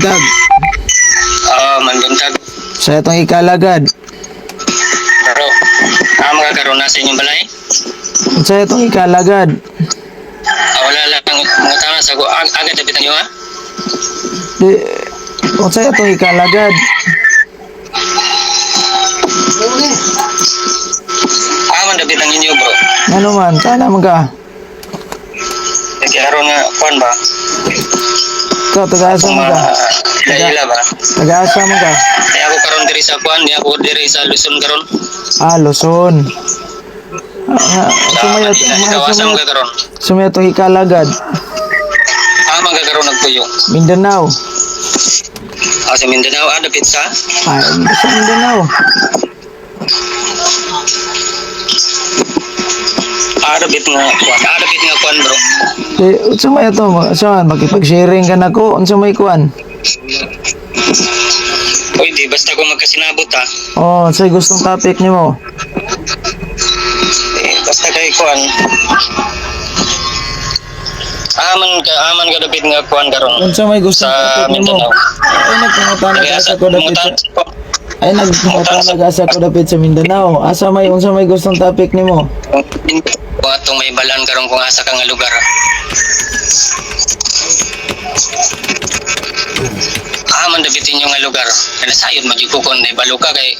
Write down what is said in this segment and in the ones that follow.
buntag. Ah, manbuntag. Sa itong ikalagad. Bro, ah, mga karon na sa inyong balay? Sa itong ikalagad. Ah, wala lang mga tama sa ko. Agad dapat niyo ha? Di, unsa itong ikalagad? Ah, man dapat ang inyo, bro. Ano man, sana man ka. Kasi aron nga kuan ba? Ikaw, taga-asa Kung man ka. ila ba? Taga-asa man ka. Kaya ako karon diri sa kuan, di ako diri sa Luzon karon. Ah, Luzon. Ah, Sa sumaya, Manila, ikaw asa man ka karon? sumaya itong ikalagad. Ah, man ka karon nagpuyo. Mindanao. Ah, sa Mindanao, ah, dapit sa? Ay, sa Mindanao. Ah, dapit nga kuan. Ah, dapit nga kuan, bro. Di, unsa may ito, saan, makipag-sharing ka na ko, unsa may kuan? Pwede, basta kung magkasinabot ha. Oh, unsay gustong topic nimo? Eh, basta kay kuan. Aman ka dapit nga kuan karon. Unsa may gustong Sa topic nimo? Mindanao. Ay, nagpangutana ka sa ko dapit sa Mangutan- Ay, nagpangutana ka sa ko dapit sa Mindanao. Asa may unsa may gustong topic nimo? Kung atong may balan karon kung asa ka nga lugar. Ah, man dapit inyo nga lugar. Kaya sayod magyud ko kon balo ka kay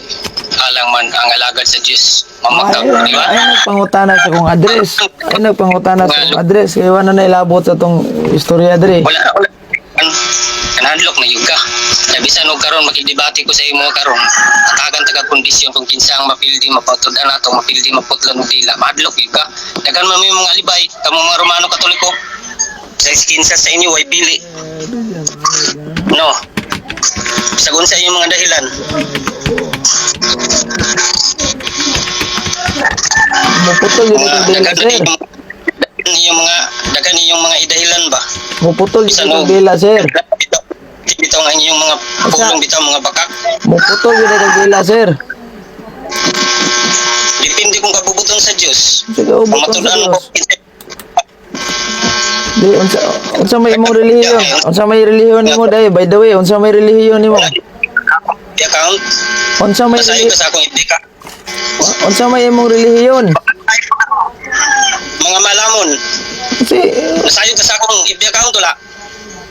alang man ang alagad sa Dios. Ay, Mamakaw, di ba? ay, nagpangutana sa kong address. Ay, nagpangutana sa kong address. Kaya wala na ilabot sa tong istorya dre. Wala, wala. An kanadlok na yun ka. Kaya bisan og karon makigdebate ko sa imo karon. Atagan taga kondisyon kung kinsa ang mapildi mapatud-an nato, mapildi maputlan og dila. Mahadlok yun ka. Daghan man may mga alibay kamo mga Romano Katoliko. Sa kinsa sa inyo way pili. No. Sagun sa inyong mga dahilan. Muputol yun Mga ang dila, daghan sir. inyong mga daghan inyong mga idahilan ba? Muputol yun Bisan ang og dila, sir. Bitaw ang inyong mga pulong, bitaw mga bakak. Muputol yun ang dila, sir. Depende kung kabubuton sa Dios. Sige, Kung ubuton sa matudan mo Dios. Di, unsa, unsa may imong relihiyon? Unsa may relihiyon nimo dai? By the way, unsa may relihiyon nimo? The account, Unsa may basahin ko sa akong FB ka. Unsa may imong relihiyon? Mga malamon, Si nasayod ka sa akong FB account wala.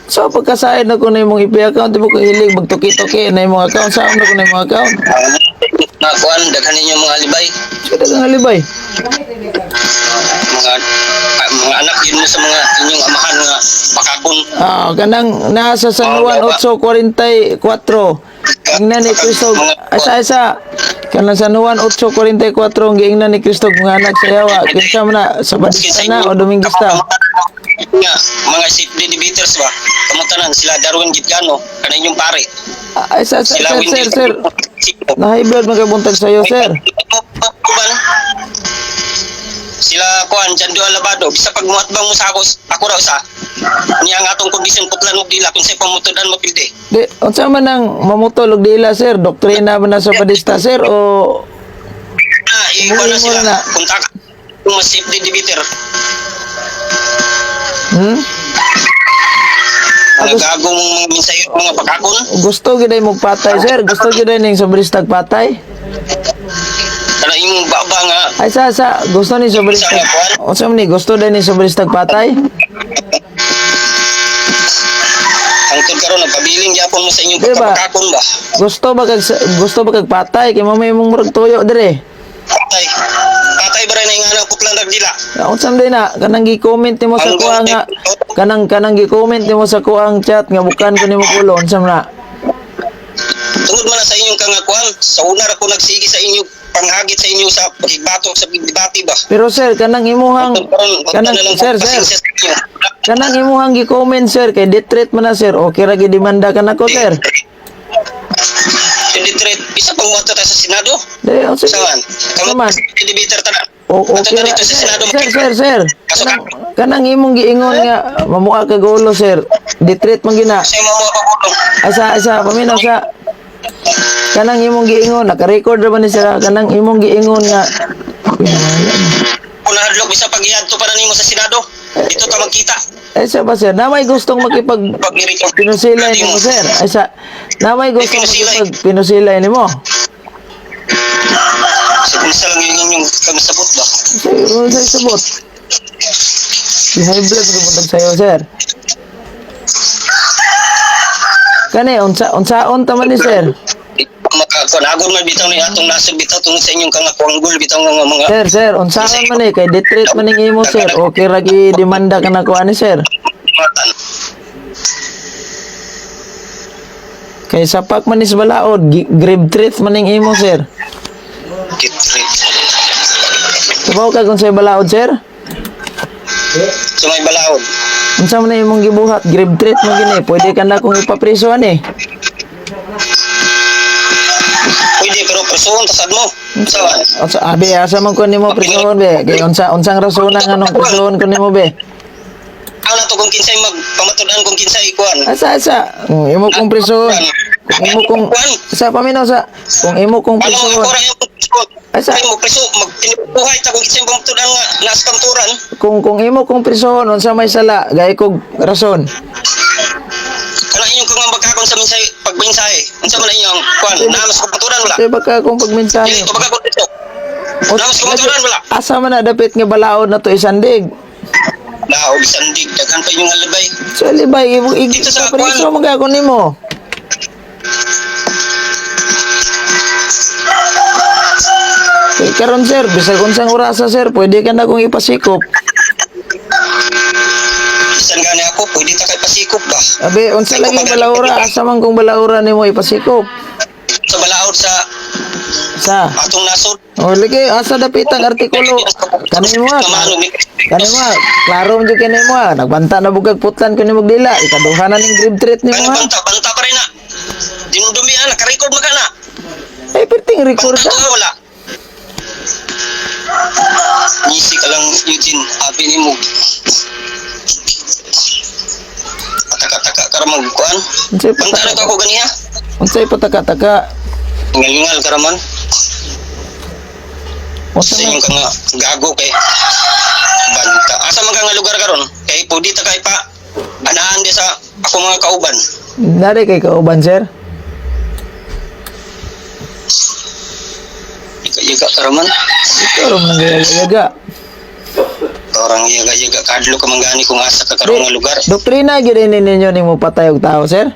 So pagkasaid na ko na imong IP account, di mo ko hilig magtuki-tuki na imong account, saan na ko na imong account? Mga kuan, daghan ninyo mga alibay. Sige dagang alibay. Mga ah, mga anak yun mo sa mga inyong amahan nga bakakon. Ah, kanang nasa San Juan 8:44. Ingnan ni Kristo, asa asa. Kanang San Juan 8:44 ang giingnan ni Kristo mga anak sa yawa. Kinsa man na Sabadista na o Domingista? Nga, mga safety debaters ba? Kamutanan sila Darwin Gitgano, kanang inyong pare. Ah, Ay, sa, Sila sir, Wendy. sir, sir. Nahiblad magabuntag sa'yo, sir. Sila kuan Jando Alabado bisa pag muhatbang mo sa ako, ako raw sa niya ang atong kondisyon putlan og dila kung sa pamutudan mapildi. Di, unsa man ang mamutol og dila, sir? Doktrina ba na sa Sabadista, sir? O Ah, ikuan na Mo sila na. kung taka kung mas safety debater. Hmm? Mga gago mong mga minsayo mga bakakon. Gusto gid ay patay, sir. Gusto gid ay ning Sabristag patay. Kana imong baba nga Ay sa gusto ni Sabristag. Unsa man ni gusto day ni Sabristag patay? hangtod karon nagpabiling gyapon mo sa inyong Di ba? pagkabakakon ba. Gusto ba kag patay kay mamay imong murag tuyo dire. Patay. Patay ba rin na yung putlan og dila? Unsa man day na kanang gi-comment nimo sa kuha nga kanang gi-comment nimo sa kuang chat nga bukan ko nimo kulo unsa man na? Tungod man na sa inyong kangakuan, sa una ra ko nagsige sa inyo panghagit sa inyo sa pagbato sa pagdebate ba. Pero sir kanang imuhang Hangtod karon, kanang na lang sir sir pasensya sa inyo. kanang imuhang gi-comment, sir, kay death threat man na, sir. Okay ra gidemanda ka nako, sir. Hindi threat, isa pang muadto ta sa Senado. Di unsa Saan? Kamu Saman. debater ta na. O, Adto okay ta ra. dito sa Senado. Sir, sir, sir. Kanang imong giingon nga mamuha kag ulo, sir. Ditreat man gina. Sa imo mga pagulong. Asa asa paminaw sa kanang imong giingon naka-record ra ba ni sir kanang imong giingon nga. Uy, nawala na. Kung nahadlok bisa pagiadto pa na nimo sa Senado. Dito ta magkita. Ay sa ba, sir? Na may gustong makipag Pag ni-record pinusilay nimo, sir. Ay sa na may gustong Pinusilay. makipag pinusilay nimo. Sa unsa lang yung inyong kamasabot ba? Sa sabot. High blood ko buntag sa'yo, sir. Kani unsaon ta man ni, sir? Makakuan man bitaw ni atong nasod bitaw tungod sa inyong kangakuanggol bitaw nga mga Sir, sir, unsaon man ni kay detreat man ning imo, sir. Okay ra gi demanda ka na ko ani, sir. matan. Kay sapak man ni sa balaod, grave threat man ning imo, sir. Ditreat. Sabaw ka kung sa balaod, sir? Sa may balaod. Unsa man na imong gibuhat, grave threat man gini. Pwede ka na kung ipapriso ani. Pwede pero presohon tasad mo. Sa Unsa abi asa man ko nimo prisohon be? Kay unsang rason nga nganong prisohon ko nimo be? Aw na to kung kinsay magpamatud-an kung kinsay kuan. Asa asa? Kung imo kong prisohon. Kung imo kong sa paminaw sa kung imo kong Ano ako prisohon. ra yung preso. Asa? Ay mo preso magtinubuhay ta kung kinsay pamatud-an nga nasa kanturan. Kung imo kong prisohon unsa may sala, gay kog rason. Kana inyong kung magkakon sa mensahe pagmensahe. Unsa man inyong kuan naa sa kanturan wala. Say baka kung pagmensahe. Dili to baga ko dito. Naa sa kanturan wala. Asa man na dapit nga balaod na to isandig. Na og sandig daghan pa inyong alibay. So libay imo Dito sa priso man ka nimo. Kay karon, sir, bisag unsang orasa, sir, pwede ka na kong ipasikop. Bisan gani ako pwede ta kay pasikop ba. Abi, unsa lagi balaura? Asa man kung balaura nimo ipasikop? Sa balaod sa Sa atong nasod. O lagi asa dapit ang artikulo kani mo ah. Kani mo ah. Klaro mo jud kani mo ah. Nagbanta na bugag putlan kani mo dila. Ikaduha na ning grave threat nimo Ano ha. banta banta pa rin na. Dinudumi na naka-record man ka na. Ay perting record Banta ka. to wala. Ngisi ka lang, Eugene. Abi ni mo. Pataka-taka ka ramang kuan. Unsay Banta na pataka? ko ako ganiha. Unsay pataka-taka? Ngal-ngal ka raman. Unsa Sa man inyong ka nga gago kay. Banta. Asa man ka nga lugar karon? Kay pwede ta kay pa. Anaan di sa ako mga kauban. Nari kay kauban, sir? Yaga ka raman. Ikaw ra man yaga. Orang yaga-yaga kadlo ka manggani kung asa ka karon nga lugar. Doktrina gyud ni ninyo nimo patay og tao, sir?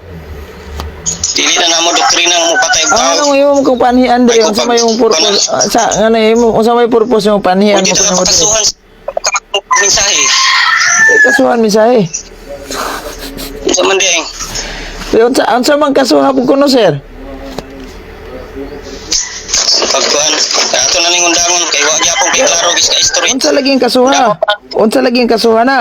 Dili na namo doktrina nga mo patay og Ang tao. anong imo kung panhian Ay, diri kung unsa may imong purpose sa ngano imo unsa may purpose imong panhian Pwede mo ta kung diri? pakasuhan sa mensahe. Eh, kasuhan mensahe. Unsa man di ay? Pero unsa man kasuha po kuno, sir? Pagkuan, ato na ning undangon kay wa gyapon kay klaro gis ka istorya. Unsa lagi ang kasuha? Unsa lagi ang kasuha na?